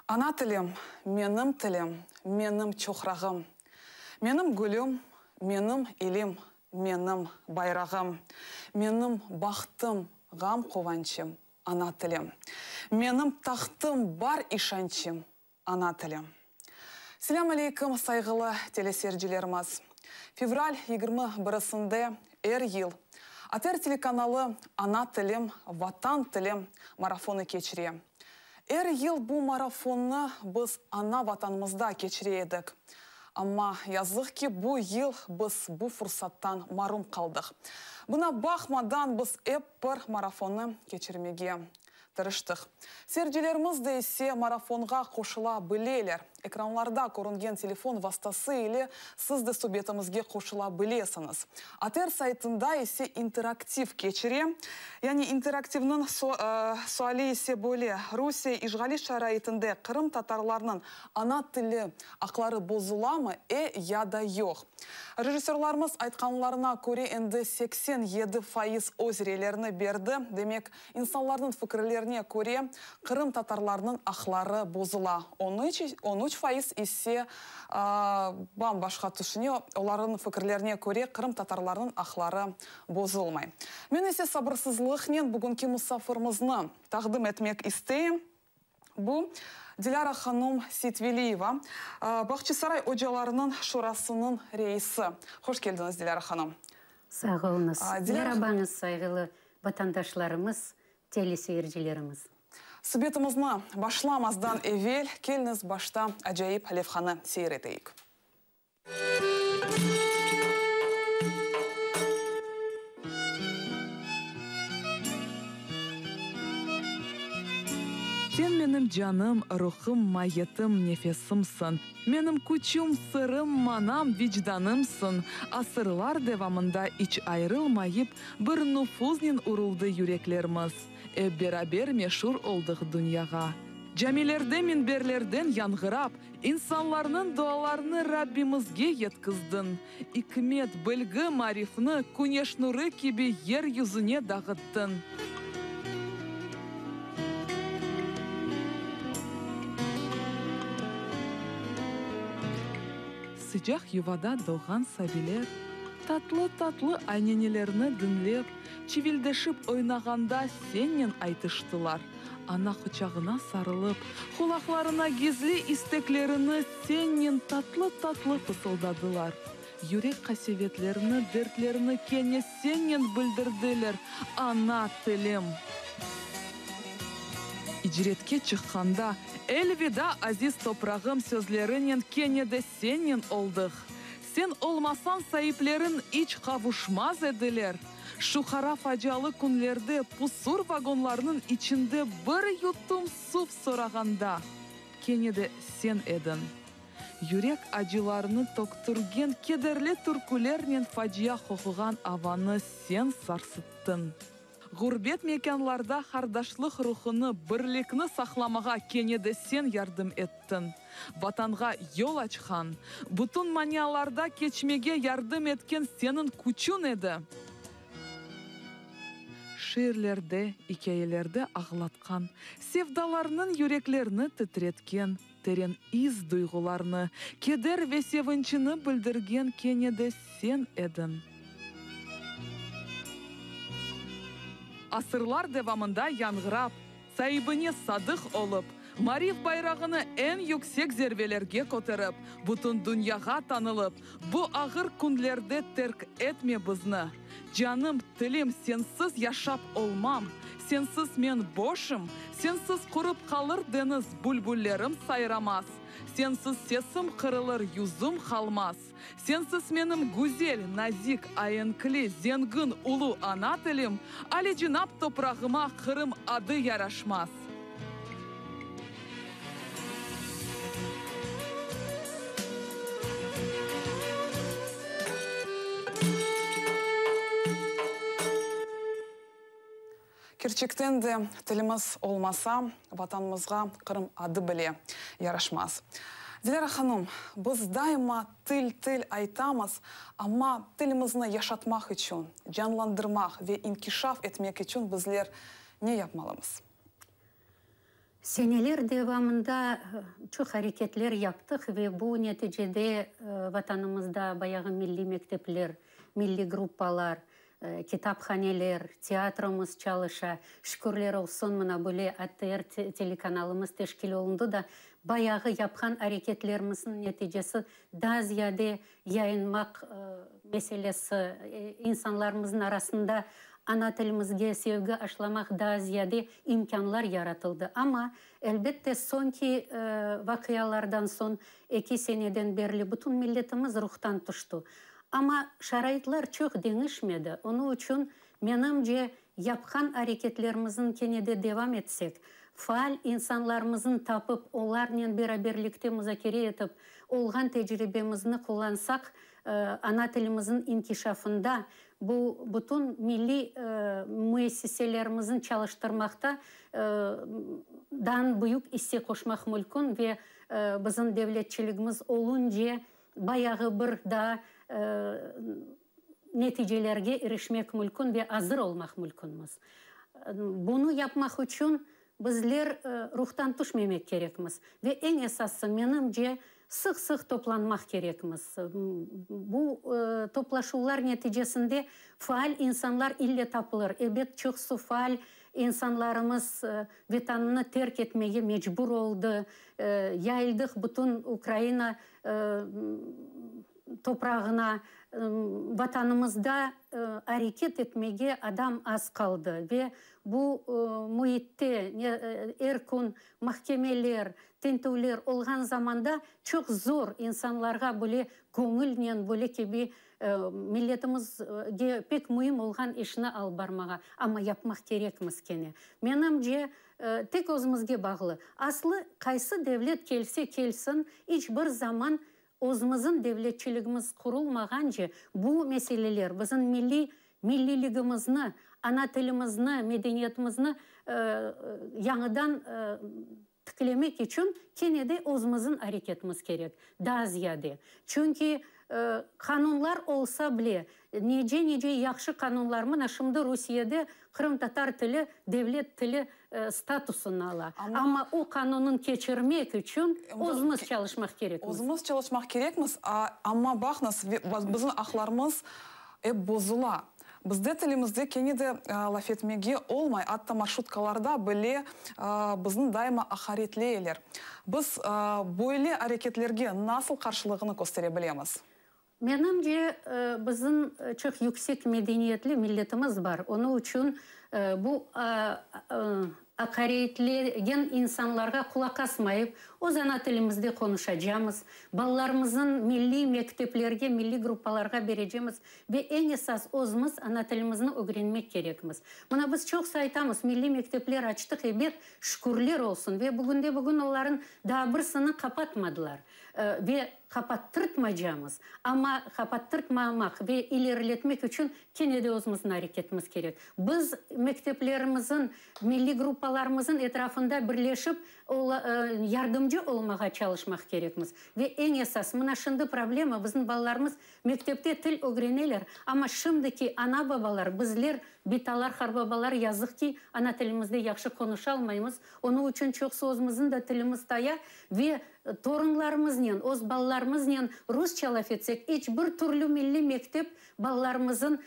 Ana tilim, menim tilim, menim çoqrağım, Menim gülüm, menim ilim, menim bayrağım, Menim bahtım, ğam-quvançım, ana tilim, Menim tahtım, bar işançım, ana tilim. Selâm aleyküm, sayğılı teleseyircilerimiz! Fevral yigirmi birisinde er yıl ATR telekanalı Ana tilim, Vatan tilim marafonı keçire. Er yıl bu marafonnı biz ana Vatanımızda keçire edik. Amma, yazıq ki, bu yıl biz bu fursattan marum qaldıq. Buna baqmadan, biz ep bir marafonnı keçirmege tırıştıq. Seyircilerimiz de ise marafonğa qoşula bileler. Ekranlarda körüngen telefon vastası ile siz de subetimizge qoşula bilesiñiz. ATR saytında ise interaktiv keçire. Yani interaktivniñ suali ise böyle, Rusiye işğali şaraitinde qırımtatarlarnıñ ana tili aqları bozulamı, e ya da yoq? Rejissörlarımız aytqanlarına köre, endi 87% öz reylerini berdi, demek, İnsanlarnıñ fikirlerine köre, qırımtatarlarnıñ aqları bozula, 13% ise bam-başqa tüşüne, olarnıñ fikirlerine köre, qırımtatarlarnıñ aqları bozulmay. Men ise sabırsızlıqnen bugünki musafirimizni taqdim etmek isteyim. Bu, Dilâra hanum Seytveliyeva, Bağçasaray ocalarınıñ şurasınıñ reisi. Hoş keldiñiz, Dilâra hanum. Sağ oluñız. Merabañız, sayğılı Vatandaşlarımız, teleseyircilerimiz! Subetimizni başlamazdan evel, keliñiz başta acayip levhanı seyir eteyik. Sen menim canım, ruhım, mayetim, nefesimsiñ. Menim küçüm, sırım, manam, vicdanımsıñ. Asırlar devamında iç ayrılmayıp, Bir nufuznen uruldı yüreklerimiz, Ep beraber meşur oldıq dünyağa. Camilerde minberlerden yañğırap, İnsanlarnıñ dualarını Rabbimizge yetkizdiñ. İkmet, bilgi, marifni küneş nurı kibi yer yüzüne dağıttıñ. Sıcaq yuvada doğğan sabiler tatlı-tatlı aynenelerini diñlep, çivildeşip oynağanda sennen aytıştılar. Ana quçağına sarılıp, qulaqlarına gizli isteklerini sennen tatlı-tatlı fısıldadılar. Yürek qasevetlerini, dertlerini kene sennen bildirdiler, Ana tilim! İcretke çıqqanda, Elvida, aziz toprağım sözlerinen kene de sennen oldıq. Sen olmasañ saipleriñ iç qavuşmaz ediler. Şu qara facialı künlerde pusur vagonlarnıñ içinde bir yutum suv sorağanda, kene de sen ediñ. Yürek acılarını töktürgen kederli türkülernen facia qoquğan avanı sen sarsıttıñ. Ğurbet mekânlarda qardaşlıq ruhunı, birlikni saqlamağa kene de sen yardım ettiñ. Vatanğa yol açqan, bütün manialarda keçmege yardım etken seniñ küçüñ edi. Şiirlerde, ikâyelerde ağlatqan, sevdalarnıñ yüreklerini titretken, teren is-duyğularnı, keder ve sevinçini bildirgen kene de sen ediñ. Asırlar devamında yañğırap, saibine sadıq olıp, marif bayrağını eñ yüksek zervelerge köterip, bütün dünyağa tanılıp, bu ağır künlerde terk etme bizni. Canım, tilim, sensiz yaşap olmam, Sensiz men boşım, sensiz qurıp qalır deñiz, Bülbüllerim sayramaz, sensiz sesim qırılır, yüzüm qalmaz. Sensiz menim güzel, nazik, aenkli, zengin, ulu ana tilim, Alicenap toprağıma Qırım adı yaraşmaz. Kerçekten de, tilimiz olmasa, Vatanımızğa Qırım adı bile yaraşmaz. Dilâra hanım, biz daima til, til aytamız, amma tilimizni yaşatmaq içün, canlandırmaq ve inkişaf etmek içün bizler ne yapmalımız? Seneler devamında çoq areketler yaptıq ve bu neticede Vatanımızda bayağı milliy mektepler, milliy gruppalar, kitaphaneler, teatromız çalışa. Şükürler olsun, mına böyle ATR telekanalımız teşkil olundı da, bayağı yapqan areketlerimizniñ neticesi daa ziyade yayınmaq meselesi, insanlarımıznıñ arasında ana tilimizge sevgi aşlamaq daa ziyade imkânlar yaratıldı. Amma, elbette, soñki vaqialardan soñ, eki seneden berli bütün milletimiz ruhtan tüşti. Amma şaraitler çoq deñişmedi, onıñ içün, menimce, yapqan areketlerimizniñ kene de devam etsek, faal insanlarımıznı tapıp, olarnen beraberlikte muzakere etip, olğan tecribemizni qullansaq, ana tilimizniñ inkişafında, bu bütün milliy müessiselerimizni çalıştırmaqta dan büyük isse qoşmaq mülkün ve bizim devletçiligimiz olunce bayağı bir daa neticelerge irişmek mülkün ve azır olmaq mülkünmiz. Bunı yapmaq içün bizler ruhtan tüşmemek kerekmiz ve eñ esası, menimce, sıq-sıq toplanmaq kerekmiz. Bu toplaşuvlar neticesinde faal insanlar ille tapılır. Ebet, çoqsu faal insanlarımız Vetanını terk etmege mecbur oldı, yayıldıq bütün Ukraina toprağına, Vatanımızda areket etmege adam az qaldı ve bu müitte er kün mahkemeler, tintüvler olğan zamanda çoq zor insanlarğa böyle göñülnen böyle kibi milletimizge pek müim olğan işni alıp barmağa, amma yapmaq kerekmiz kene. Menimce, tek özümizge bağlı. Aslı, qaysı devlet kelse kelsin, iç bir zaman özümizin devletçiligimiz qurulmağance bu meseleler bizim milliy milliyligimizni, ana tilimizni, medeniyetimizni yañıdan tiklemek içün kene de özümizin areketimiz kerek, daa ziyade. Çünki qanunlar olsa bile, nece-nece yahşı qanunlar, mına şimdi Rusiyede qırımtatar tili devlet tili statusını ala, amma o qanunın keçirmek içün özümiz çalışmaq kerekmiz. Özümiz çalışmaq kerekmiz, amma baqıñız, bizim aqlarımız ep bozula. Bizde tilimizde kene de laf etmege olmay, atta marşrutkalarda bile bizni daima aqaretleyler. Biz böyle areketlerge nasıl qarşılığını köstere bilemiz? Menimce, bizim çoq yüksek medeniyetli milletimiz bar, onıñ içün bu aqaretlegen insanlarğa qulaq asmayıp, öz ana tilimizde qonuşacamız, balalarımıznıñ milliy mekteplerge, milliy gruppalarğa berecemiz ve eñ esas özümiz ana tilimizni ögrenmek kerekmiz. Mına biz çoqsa aytamız, milliy mektepler açtıq, ebet, şükürler olsun ve bugünde-bugün olarnıñ daa birsini qapatmadılar. Ve qapattırtmaycamız, amma qapattırtmamaq ve ileriletmek içün kene de özümizniñ areketimiz kerek. Biz mekteplerimizniñ, milliy gruppalarımıznıñ etrafında birleşip, yardımcı olmağa çalışmaq kerekmiz. Ve eñ esas, mına şimdi problema, bizim balalarımız mektepte til ögreneler, amma şimdiki ana-babalar, bizler, bitalar, qarbabalar, yazıq ki, ana tilimizde yahşı qonuşalmaymız, onıñ içün çoqusı özümizniñ de tilimiz taya ve Torunlarımıznen, öz balalarımıznen rusça laf etsek, iç bir türlü milliy mektep balalarımızın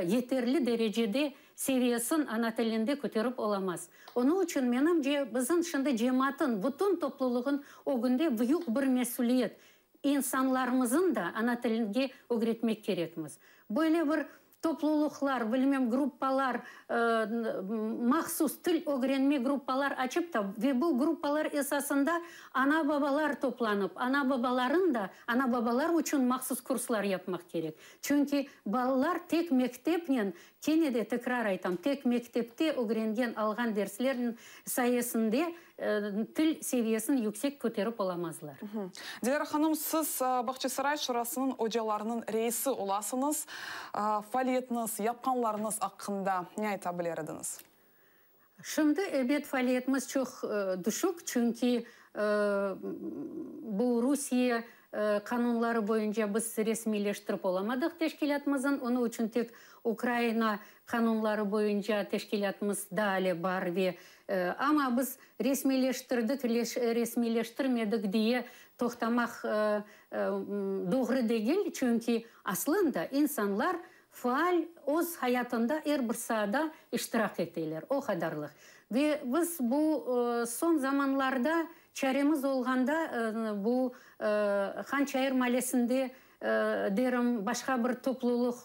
yeterli derecede seviyesin ana tilinde köterip olamaz. Onıñ içün, menimce, bizim şimdi cemaatın, bütün topluluğın ögünde büyük bir mesüliyet, insanlarımızın da ana tilinge ögretmek kerekmiz. Böyle bir Toplulıqlar, bilmem, gruppalar, mahsus til ögrenme gruppalar açıp ta, ve bu gruppalar esasında ana-babalar toplanıp, ana-babaların da, ana-babalar içün mahsus kurslar yapmaq kerek. Çünki balalar tek mektepnen, kene de tekrar aytam, tek mektepte ögrengen, alğan derslerniñ sayesinde til seviyesini yüksek köterip olamazlar. Dilâra hanım, siz Bağçasaray şurasınıñ ocalarınıñ reisi olasıñız. Faaliyetiñiz, yapqanlarıñız aqqında ne ayta biler ediñiz? Şimdi, ebet, faaliyetimiz çoq tüşük, çünki bu Rusiye. qanunları boyunca biz resmiyleştirip olamadıq teşkilâtımızın, onıñ içün tek Ukraina qanunları boyunca teşkilâtımız daa ale bar ve amma biz resmiyleştirdik, resmiyleştirmedik diye toqtamaq doğru degil, çünki aslında insanlar faal öz hayatında er bir saada iştirak eteler, o qadarlıq. Ve biz bu soñ zamanlarda çaremiz olğanda bu Han Çayır malesinde derim, başqa bir toplulıq,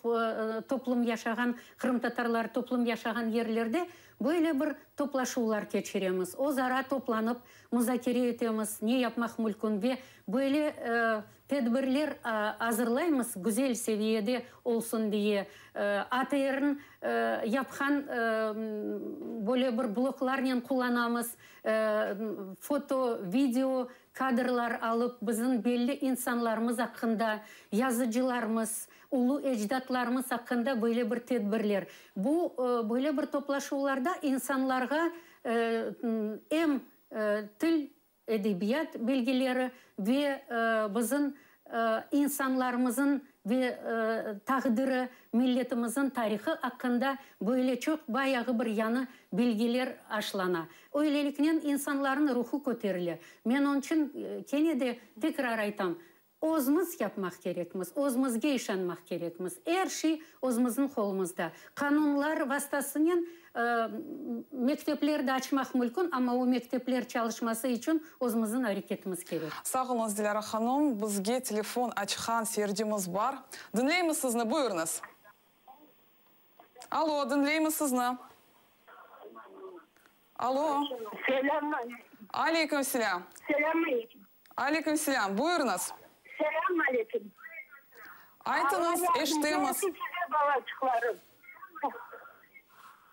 toplum yaşağan, qırımtatarlar toplum yaşağan yerlerde böyle bir toplaşuvlar keçiremiz. Özara toplanıp muzakere etemiz, ne yapmaq mülkün ve böyle tedbirler azırlaymız, güzel seviyede olsun diye. ATRniñ yapqan böyle bir bloklarnen qullanamız, foto, video kadrlar alıp, bizim belli insanlarımız aqqında, yazıcılarımız, ulu ecdatlarımız aqqında böyle bir tedbirler. Bu böyle bir toplaşuvlarda insanlarğa em til, edebiyat bilgileri ve bizim insanlarımızın ve taqdiri, milletimizin tarihı aqqında böyle çoq bayağı bir yañı bilgiler aşlana. Öyleliknen insanların ruhu köterile. Men onıñ içün kene de tekrar aytam, özümiz yapmaq kerekmiz, özümizge işanmaq kerekmiz. Er şey özümizniñ qolumızda. Qanunlar vastasınen mektepler de açmaq mülkün, amma o mektepler çalışması içün özümizniñ areketimiz kerek. Sağ oluñız, Dilâra hanım. Bizge telefon açqan seyircimiz bar. Diñleymiz sizni, buyurıñız. Alo, diñleymiz sizni. Alo. Selâm. Aleyküm selâm. Selâm aleyküm. Aleyküm selâm. Buyurıñız. Selâm aleyküm. Aytıñız, eşitemiz. Size balaçıqlarım.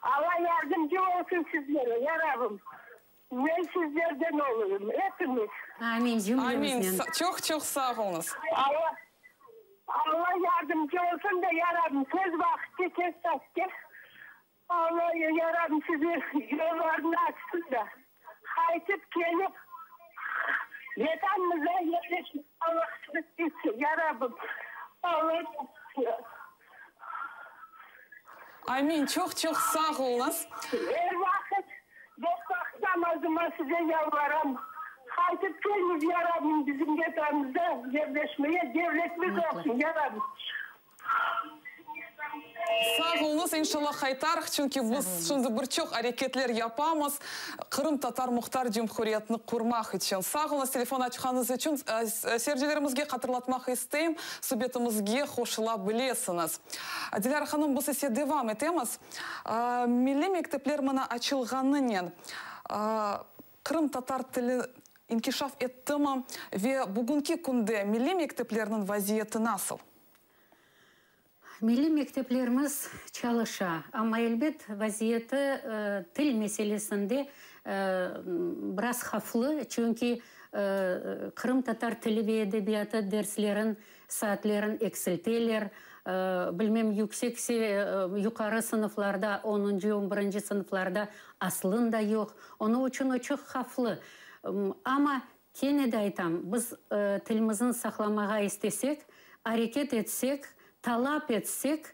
Alla yardımcı olsun sizlere, ya Rabbim. Men sizlerden oluyım, epimiz. Amin, cümlemiznen. Amin, çoq-çoq sağ oluñız. Alla, Alla yardımcı olsun da, ya Rabbim, tez vaqıtte, tez saatte Alla, ya Rabbim, sizi yollarını açsın da, qaytıp kelip, Vetanımıza yerleşip, Alla qısmet etsin, ya Rabbim. Alla. Amin, çoq-çoq sağ oluñız. Er vaqıt, beş vaqıt namazıma size yalvaram, qaytıp keliñiz, ya Rabbim, bizim Vetanımızda yerleşmeye, devletimiz olsun, ya Rabbim. Sağ oluñız, inşallah qaytarıq, çünki biz şimdi bir çoq areketler yapamız Qırımtatar Muhtar Cumhuriyetini qurmaq içün. Sağ oluñız telefon açqanıñız içün. Seyircilerimizge hatırlatmaq isteyim, subetimizge qoşula bilesiñiz. Dilâra hanım, biz ise devam etemiz. Milliy mektepler mına açılğanınen qırımtatar tili inkişaf ettimi ve bugünki künde milliy mekteplerniñ vaziyeti nasıl? Milliy mekteplerimiz çalışa, amma, elbet, vaziyeti til meselesinde biraz havflı, çünki qırımtatar tili ve edebiyatı derslerin saatlerin eksilteler, bilmem, yüksek yuqarı sınıflarda, onuncı, on birinci sınıflarda aslında yoq. Onıñ içün o çoq havflı. Amma Kene de aytam, biz tilimizni saqlamağa istesek, areket etsek, talap etsek,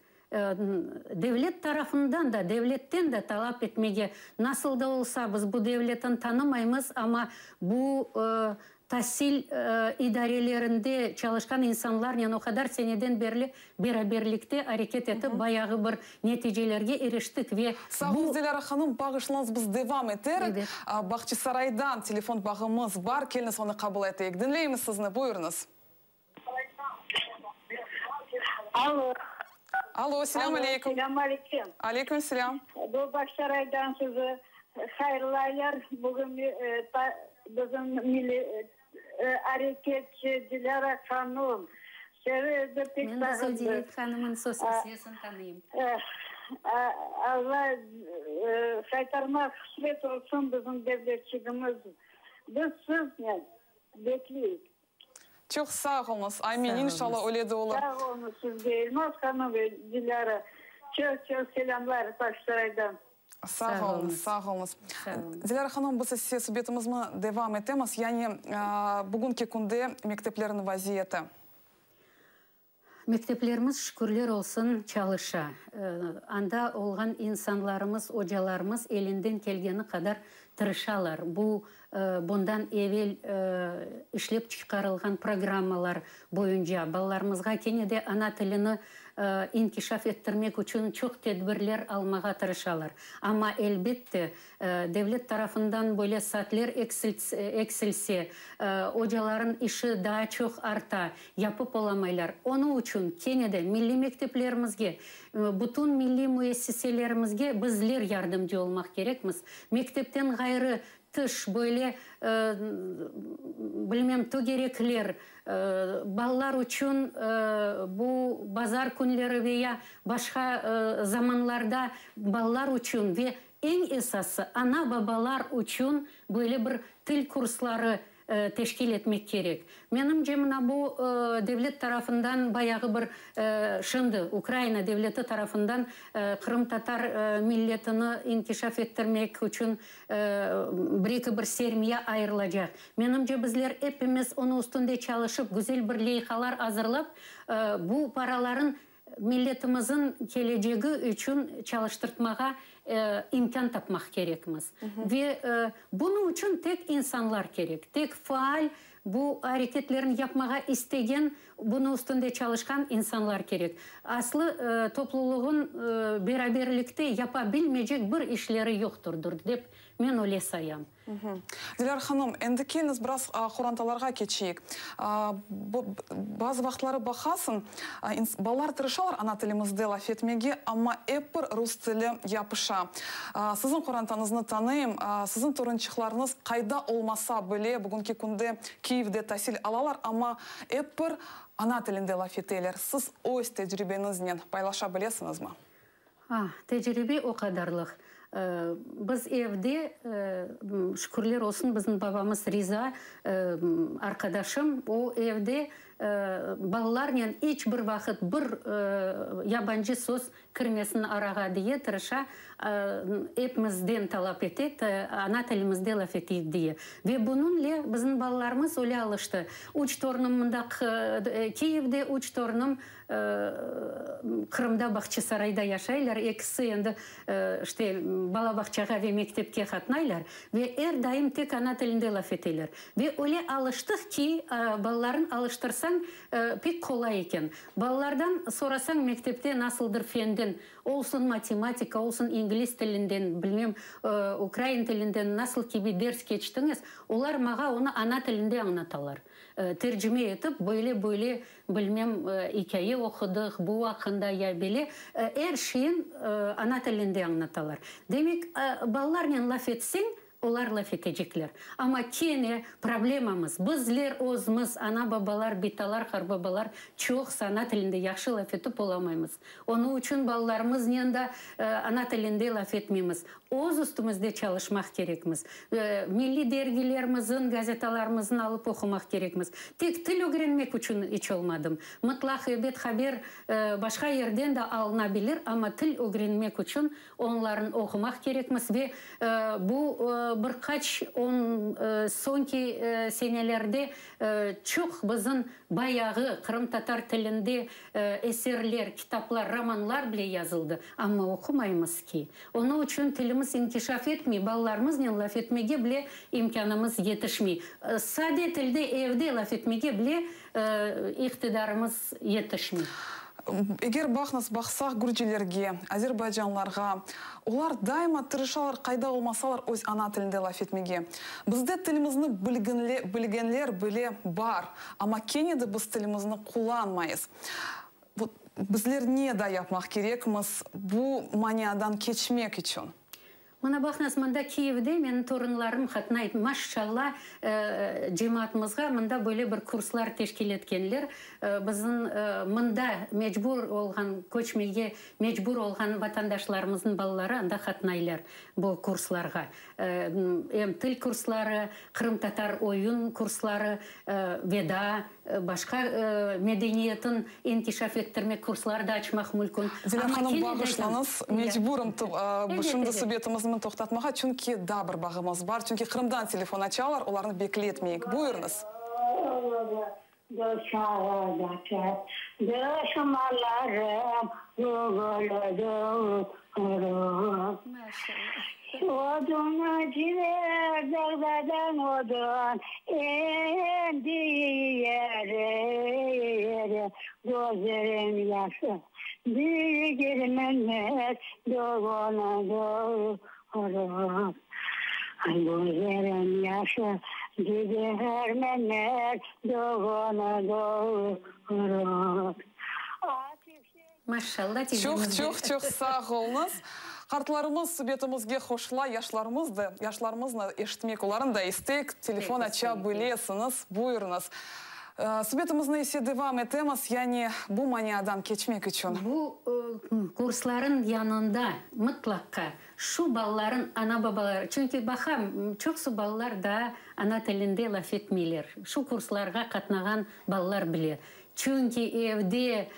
devlet tarafından da, devletten de talap etmege, nasıl da olsa biz bu devletni tanımaymız, amma bu tasil idarelerinde çalışqan insanlarnen o qadar seneden berli beraberlikte areket etip, bayağı bir neticelerge iriştik ve Sağ oluñız, Dilâra hanım, bağışlañız, biz devam eterik. Bağçasaraydan telefon bağımız bar, keliñiz onı qabul eteyik. Diñleymiz sizni, buyurıñız. Alo. Alo, selâm aleyküm. Selâm aleyküm. Aleyküm selâm. Bu Bağçasaraydan sizi hayırlaylar. Bugün bizim milliy areketçi Dilâra hanım. Seni de pek Men de sağındım. Zodilet hanımın sesini tanıyım. Alla qaytarmaq qısmet olsun bizim devletçigimiz. Biz siznen bekleyik. Çoq sağ oluñız. Amin. İnşallah öyle de olur. Sağ oluñız sizge, Elmaz hanım ve Dilâra. Çoq-çoq selâmlar Bağçasaraydan. Sağ oluñız, sağ oluñız. Dilâra hanım, biz ise subetimizni devam etemiz. Yani, bugünki künde mekteplerniñ vaziyeti. Mekteplerimiz, şükürler olsun, çalışa. Anda olğan insanlarımız, ocalarımız elinden kelgeni qadar tırışalar. Bu, bundan evel işlep çıqarılğan programmalar boyunca balalarımızğa kene de ana tilini inkişaf ettirmek içün çoq tedbirler almağa tırışalar. Amma, elbette, Devlet tarafından böyle saatler eksilse, ocaların işi daa çoq arta, yapıp olamaylar. Onıñ içün kene de milliy mekteplerimizge, bütün milliy müessiselerimizge bizler yardımcı olmaq kerekmiz. Mektepten ğayrı, tış böyle, bilmem, tögerekler, balalar içün bu bazar künleri ve ya başqa zamanlarda balalar içün ve Eñ esası, ana-babalar içün böyle bir til kursları teşkil etmek kerek. Menimce, mına bu devlet tarafından bayağı bir, şimdi Ukraina devleti tarafından qırımtatar milletini inkişaf ettirmek içün bir-eki bir sermiya ayırılacaq. Menimce, bizler epimiz onıñ üstünde çalışıp, güzel bir leyhalar azırlap, bu paraların Milletimizin kelecegi içün çalıştırtmağa imkân tapmaq kerekmiz. Ve bunıñ içün tek insanlar kerek, tek faal, bu areketlerni yapmağa istegen, bunıñ üstünde çalışqan insanlar kerek. Aslı topluluğın beraberlikte yapa bilmeycek bir işleri yoqtırdır, dep men öyle sayam. Dilâra hanım, endi keliñiz biraz qorantalarğa keçeyik. Bazı vaqıtları baqasıñ, balalar tırışalar ana tilimizde laf etmege, amma ep bir rus tili yapışa. Siziñ qorantañıznı tanıyım, siziñ torunçıqlarıñız qayda olmasa bile, bugünki künde Kiyevde tasil alalar, amma ep bir ana tilinde laf eteler. Siz öz tecribeñiznen paylaşa bilesiñizmi? Ah, tecribe o qadarlıq. Biz evde, şükürler olsun, bizim babamız Riza, arqadaşım, o evde balalarnen iç bir vaqıt bir yabancı söz kirmesin arağa diye tırışa, epimizden talap ete, ana tilimizde laf eteyik diye. Ve bunıñle bizim balalarımız öyle alıştı. Üç torunım mında Kiyevde, üç torunım Qırımda Bağçasarayda yaşaylar, ekisi endi işte bala bağçağa ve mektepke qatnaylar ve er daim tek ana tilinde laf eteler. Ve öyle alıştıq ki, balalarnı alıştırsañ, pek qolay eken. Balalardan sorasañ mektepte nasıldır fenden, olsun matematika, olsun ingliz tilinden, bilmem, ukrain tilinden nasıl kibi ders keçtiñiz, olar mağa onı ana tilinde añlatalar. Tercime etip, böyle-böyle Bilmem, ikâye oqudıq, bu aqqında ya bile, er şeyin ana tilinde añlatalar. Demek, balalarnen laf etseñ, olar laf etecekler. Amma kene problemamız, bizler özümiz, ana-babalar, bitalar, qarbabalar çoqsa ana tilinde yahşı laf etip olamaymız. Onıñ içün balalarımıznen da ana tilinde laf etmeymiz. Öz üstümizde çalışmaq kerekmiz. Milliy dergilerimizin, gazetalarımızın alıp oqumaq kerekmiz. Tek til ögrenmek içün iç olmadım. Mıtlaq, ebet, haber başqa yerden de alınabilir, amma til ögrenmek içün onların oqumaq kerekmiz ve bu bir qaç on soñki senelerde çoq bizim bayağı qırımtatar tilinde eserler, kitaplar, romanlar bile yazıldı, amma oqumaymız ki. Onıñ içün tilimiz inkişaf etmey, balalarımıznen laf etmege bile imkânımız yetişmey. Sade tilde evde laf etmege bile iqtidarımız yetişmey. Eger baqnız, baqsaq gürcilerge, azerbaycanlarğa, olar daima tırışalar qayda olmasalar öz ana tilinde laf etmege. Bizde tilimizni bilgenler bile bar, amma kene de biz tilimizni qullanmayız. Bizler ne da yapmaq kerekmiz bu maniadan keçmek içün? Mına baqıñız, mında Kiyevde menim torunlarım qatnay, maşşalla, cemaatımızğa mında böyle bir kurslar teşkil etkenler. Bizim mında mecbur olğan, köçmege mecbur olğan vatandaşlarımıznıñ balaları anda qatnaylar bu kurslarğa. Em til kursları, qırımtatar oyun kursları ve daa başqa medeniyetin inkişaf ettirmek kursları da açmaq mülkün. Dilâra hanım, bağışlañız, mecburım şimdi subetimizni toqtatmağa, çünki daa bir bağımız bar, çünki Qırımdan telefon açalar, olarnı bekletmeyik. Buyurıñız. Maşşalla Çoq, tizemizge. çoq, çoq sağ oluñız. Qartlarımız subetimizge qoşula, yaşlarımız da, yaşlarımıznı eşitmek olarnı da istek, telefon aça bilesiñiz, buyurıñız. Subetimizni ise devam etemiz, yani bu maniadan keçmek içün. Bu kursların yanında mıtlaqqa şu balaların ana-babaları, çünki baqam, çoqsu balalar daa ana tilinde laf etmeyler, şu kurslarğa qatnağan balalar bile. Çünki evde,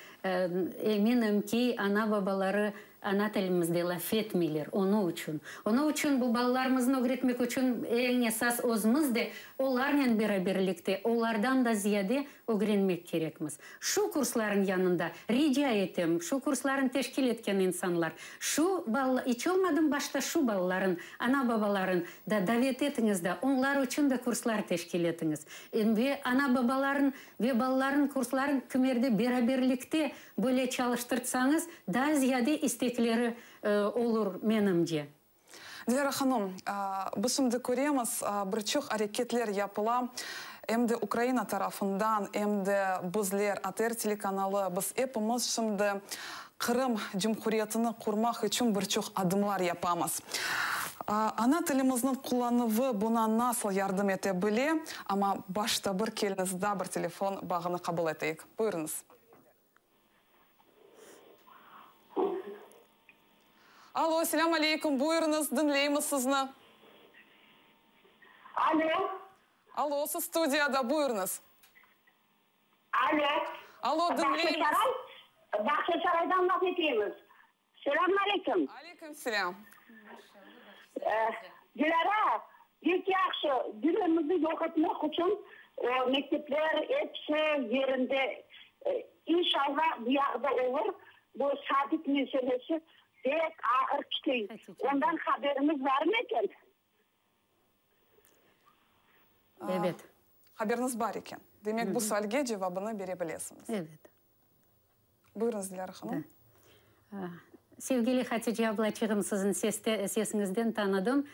eminim ki, ana-babaları ana tilimizde laf etmeyler, onıñ içün. Onıñ içün bu balalarımıznı ögretmek içün eñ esas özümiz de olarnen beraberlikte, olardan da ziyade ögrenmek kerekmiz. Şu kurslarnıñ yanında, rica etem, şu kurslarnı teşkil etken insanlar, şu bala, iç olmadım başta şu balaların ana-babaların da davet etiñiz da, onlar içün de kurslar teşkil etiñiz. Ve ana-babaların Ve balaların kursların kimerde beraberlikte böyle çalıştırtsañız, daa ziyade istekleri olur, menimce. Dilâra hanım, biz şimdi köremiz, bir çoq areketler yapıla, em de Ukraina tarafından, em de bizler, ATR telekanalı, biz epimiz şimdi Qırım Cumhuriyetini qurmaq içün bir çoq adımlar yapamız. Ana tilimizniñ qullanuvı buña nasıl yardım ete bile, amma başta bir keliñiz daa bir telefon bağını qabul eteyik. Buyurıñız. Alo, selâm aleyküm, buyurıñız, diñleymiz sizni. Alo. Alo, siz studiyada, buyurıñız. Alo. Alo, diñleymiz. Bağçasaray, Bağçasaraydan laf etemiz. Selâm aleyküm. Aleyküm selâm. Dilâra, pek yahşı, dinimizni yoq etmek içün mektepler episi yerinde. İnşallah bu yağı da olur. Bu sabit meselesi pek ağır kitey. Ondan haberiñiz barmı eken? Evet. Haberiñiz bar eken. Demek, bu sualge cevabını bere bilesiñiz. Evet. Buyurıñız, Dilâra hanım. Sevgili Hatice ablaçığım, siziñ sesiñizden tanıdım.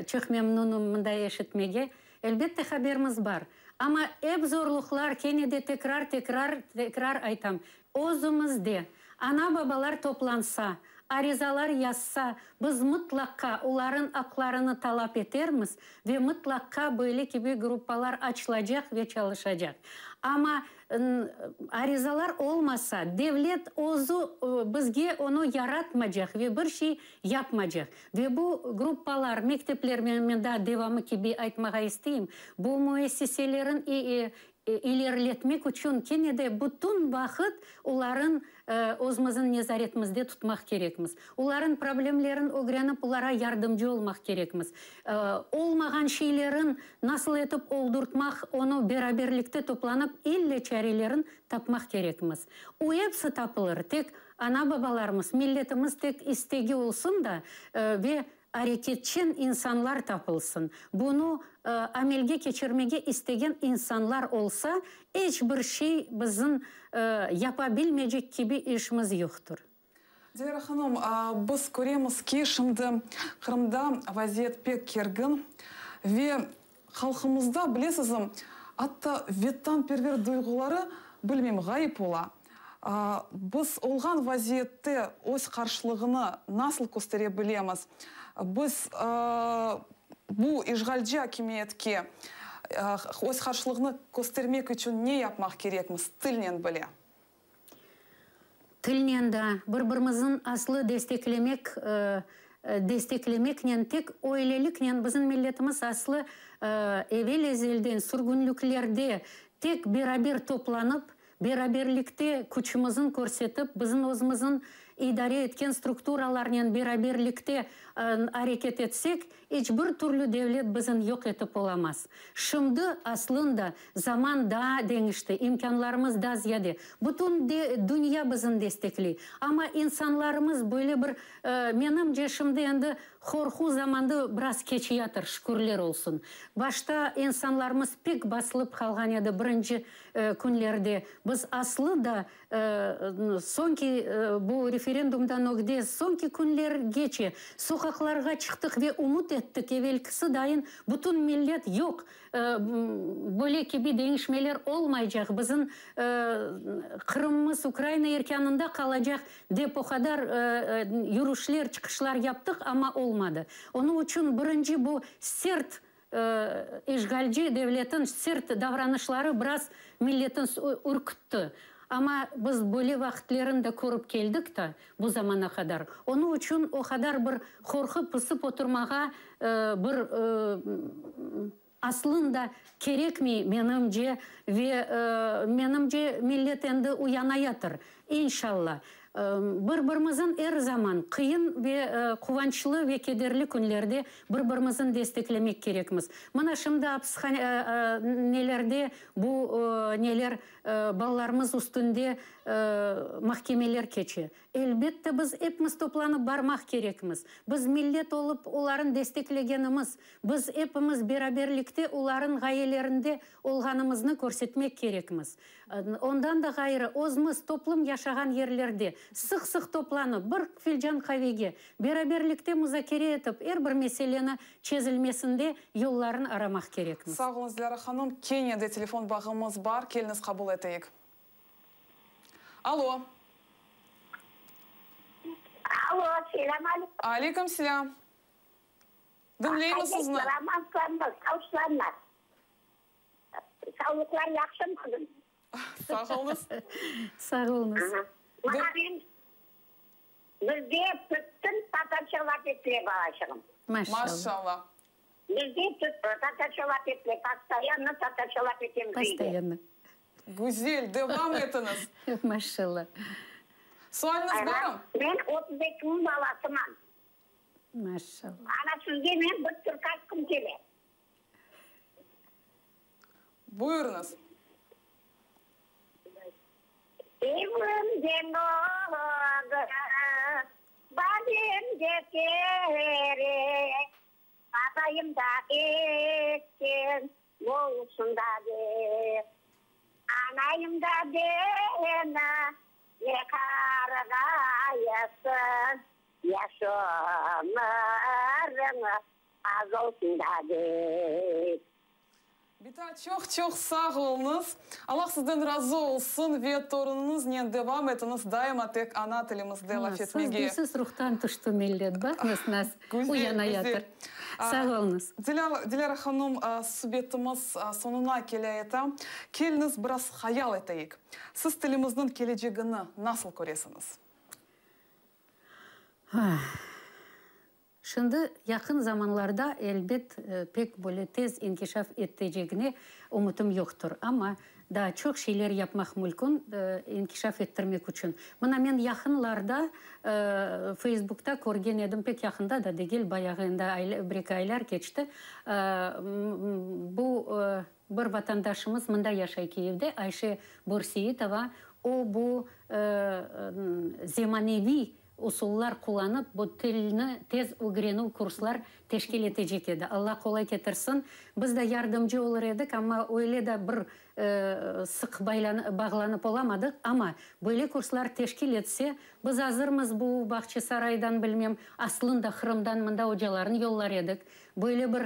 Çoq memnunım mınday eşitmege. Elbette, haberimiz bar. Amma ep zorluqlar, kene de tekrar, tekrar, tekrar aytam, özümizde. Ana-babalar toplansa, arizalar yazsa, biz mıtlaqqa olarıñ aqlarını talap etermiz ve mıtlaqqa böyle kibi gruppalar açılacaq ve çalışacaq. Amma arizalar olmasa, devlet özü bizge onı yaratmacaq ve bir şey yapmacaq. Ve bu gruppalar, mektepler, men daa devamı kibi aytmağa isteyim, bu müessiselerin İleriletmek içün kene de bütün vaqıt olarıñ özümizniñ nezaretimizde tutmaq kerekmiz. Olarıñ problemlerin ögrenip, olara yardımcı olmaq kerekmiz. Olmağan şeylerin nasıl etip oldurtmaq, onı beraberlikte toplanıp, ille çarelerin tapmaq kerekmiz. O episi tapılır, tek ana-babalarımız, milletimiz tek istegi olsun da ve Areketçen insanlar tapılsın. Bunı amelge keçirmege istegen insanlar olsa, eç bir şey bizim yapa bilmeycek kibi işimiz yoqtır. Dilâra hanım, biz köremiz ki, şimdi Qırımda vaziyet pek kergin ve halqımızda, bilesizmi, atta vetanperver duyğuları, bilmeyim, ğayıp ola. Biz olğan vaziyette öz qarşılığını nasıl köstere bilemiz? Biz bu işğalci akimiyetke öz qarşılığını köstermek içün ne yapmaq kerekmiz, tilnen bile? Tilnen da, bir-birimizniñ aslı desteklemek, desteklemeknen, tek öyleliknen bizim milletimiz aslı evel-ezelden sürgünliklerde tek beraber toplanıp, Beraberlikte küçümizin körsetip, bizim özümizin idare etken strukturalarnen beraberlikte areket etsek, iç bir türlü devlet bizin yoq etip olamaz. Şimdi, aslında, zaman daa deñişti, imkânlarımız daa ziyade. Bütün dünya bizin destekley. Amma insanlarımız böyle bir, menimce, şimdi endi Qorqu zamandı biraz keçiyatır, şükürler olsun. Başta insanlarımız pek basılıp qalğan edi birinci künlerde. Biz aslı da soñki bu referendumdan ögde soñki künlergece soqaqlarğa çıqtıq ve ümüt ettik, evelkisi dayın bütün millet yoq, Böyle kibi deñişmeler olmaycaq, bizim Qırımımız Ukraina erkânında qalacaq, dep o qadar yürüşler, çıqışlar yaptıq, amma olmadı. Onıñ içün birinci bu sert işğalci devletin sert davranışları biraz milletin ürkütti. Amma biz böyle vaqıtlerini de körip keldik ta bu zamana qadar. Onıñ içün o qadar bir qorqıp pısıp oturmağa bir aslında kerekmey, menimce, ve menimce millet endi uyanayatır, inşalla. Bir-birimizin er zaman, qıyın ve quvançlı ve kederli künlerde bir-birimizin desteklemek kerekmiz. Mına şimdi apishanelerde bu neler Balalarımız üstünde mahkemeler keçe. Elbette, biz epimiz toplanıp barmaq kerekmiz. Biz millet olıp olarnı desteklegenimiz, biz epimiz beraberlikte olarnıñ ğayelerinde olğanımıznı körsetmek kerekmiz. Ondan da ğayrı, özümiz toplum yaşağan yerlerde sıq-sıq toplanıp, bir filcan qavege beraberlikte muzakere etip, er bir meseleni çezilmesinde yollarını aramaq kerekmiz. Sağ oluñız, Dilâra hanım. Kene de telefon bağımız bar, keliñiz qabul eteyik. Alo. Alo, selâm aleyküm. Aleyküm selâm. Diñleymiz sizni. Amansızlarmı, savsızlarmı? Savlıqlar yahşımı, qızım? Sağ oluñız. Sağ oluñız. Mına men Bizde bütün tatarca laf etile, balaşığım. Maşallah. Bizde tatarca laf etile, postoyanno tatarca laf etemiz uyde. Postoyanno. Güzel, devam etiñiz. Maşallah. Sualiñiz barmı? Men 32-niñ balasıman. Maşallah. Ana sizge men bir türkü aytqım kele. Buyurıñız. Evimde noga, bademde terek, Babayım da ekken bolsun da dep, Anayım da meni ne qarğayasıñ, Yaş ömüriñ az olsun da dep. Bita, çoq-çoq sağ oluñız. Allah sizden razı olsun ve torunıñıznen devam etiñiz daima tek ana tilimizde laf etmege. Siz deysiz, ruhtan tüşti millet, baqıñız nas uyanayatır. Sağ oluñız. Dilâra hanım, subetimiz soñuna keleyata. Keliñiz, biraz hayal eteyik. Siz tilimizniñ kelecegini nasıl köresiñiz? Şimdi yaqın zamanlarda, elbet, pek böyle tez inkişaf etecegine ümütim yoqtır. Amma daa çoq şeyler yapmaq mülkün inkişaf ettirmek içün. Mına men yaqınlarda Feysbukta körgen edim, pek yaqında da degil, bayağı endi bir-eki aylar keçti, bu bir vatandaşımız mında yaşay Kiyevde, Ayşe Börseitova, o bu zemaneviy Usullar qullanıp, bu tilni tez ögrenüv kurslar teşkil etecek edi. Alla qolay ketirsin. Biz de yardımcı olur edik, amma öyle de bir sıq bağlanıp olamadıq. Amma böyle kurslar teşkil etse, biz azırmız bu Bağçasaraydan, bilmem, aslında Qırımdan mında ocalarnı yollar edik. Böyle bir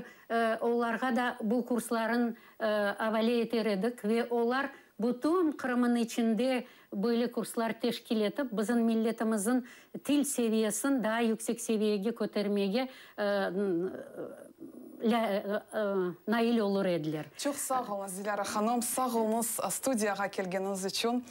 olarğa da bu kursların avale eter edik ve olar. Bütün Qırımın içinde böyle kurslar teşkil etip, bizim milletimizin til seviyesini daa yüksek seviyege kötermege nail olur ediler. Çoq sağ oluñız, Dilâra hanım, sağ oluñız studiyağa kelgeniñiz içün.